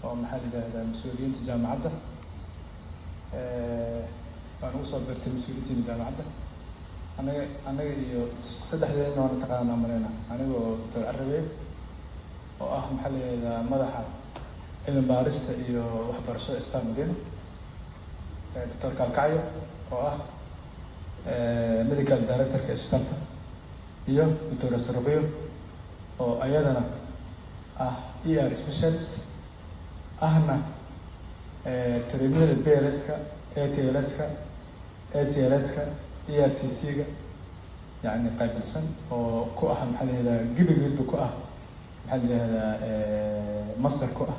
Oo maxaa la yidhahdaa, mas-uuliyiinta jaamacadda baan ugu soo birtay, mas-uuliyiinta jaamacadda. Annaga iyo saddexdeena waana taqaanaa maleyna. Aniga oo Doctor Carabe oo ah, maxaa la yidhahdaa, madaxa cilmi baarista iyo waxbarashada Isbitaal Madiina, Doctor Kalkacyo oo ah medical directorka isbitaalka, iyo Doctor Saruqyo oo ayadana ah ER specialist, ahna trainingada BLS-ka, ATLS-ka, ACLS-ka, ERTC-ga yacni qaabilsan, oo ku ah, maxaa la yihahdaa, gebigeedba ku ah, maxaa la yihahdaa, master ku ah,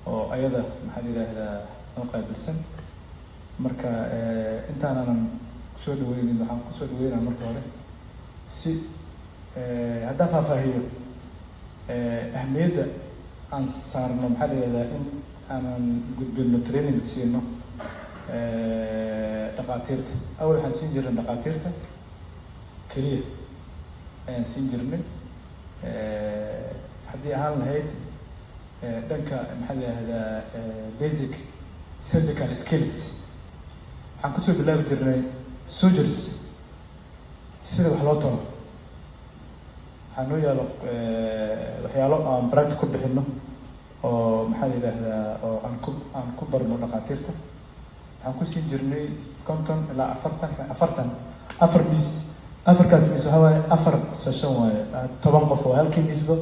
oo ayada, maxaa la yihahdaa, noo qaabilsan. Marka intaanaanan kusoo dhaweynin, waxaan kusoo dhaweynaa marka hore si haddaan faahfaahiyo ahmiyadda aan saarno, maxaa la yihahdaa, in aanan gudbino, training siino dhaqaatiirta. Awal waxaan siin jirnay dhaqaatiirta keliya ayaan siin jirnay, haddii ahaan lahayd dhanka, maxaa la yihahdaa, basic surgical skills. Waxaan kusoo bilaabi jirnay surgeries, sida wax loo tolo. Waxaa noo yaalo waxyaalo aan practice ku bixino oo, maxaa la yidhaahdaa, oo aan ku barno dhaqaatiirta. Waxaan ku siin jirnay 50 ilaa 40, 40, afar miis. Afarkaas miis waxaa waaye afar session waaye, 10 qof waa halkii miisba.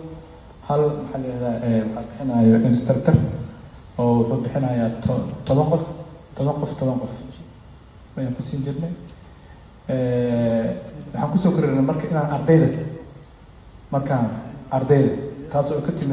Hal, maxaa la yihahdaa, waxaa bixinayo instructor oo wuxuu bixinayaa 10 qof, 10 qof, 10 qof ayaan ku siin jirnay. Waxaan kusoo korinay marka inaan ardayda, markaan ardayda taas oo ka timid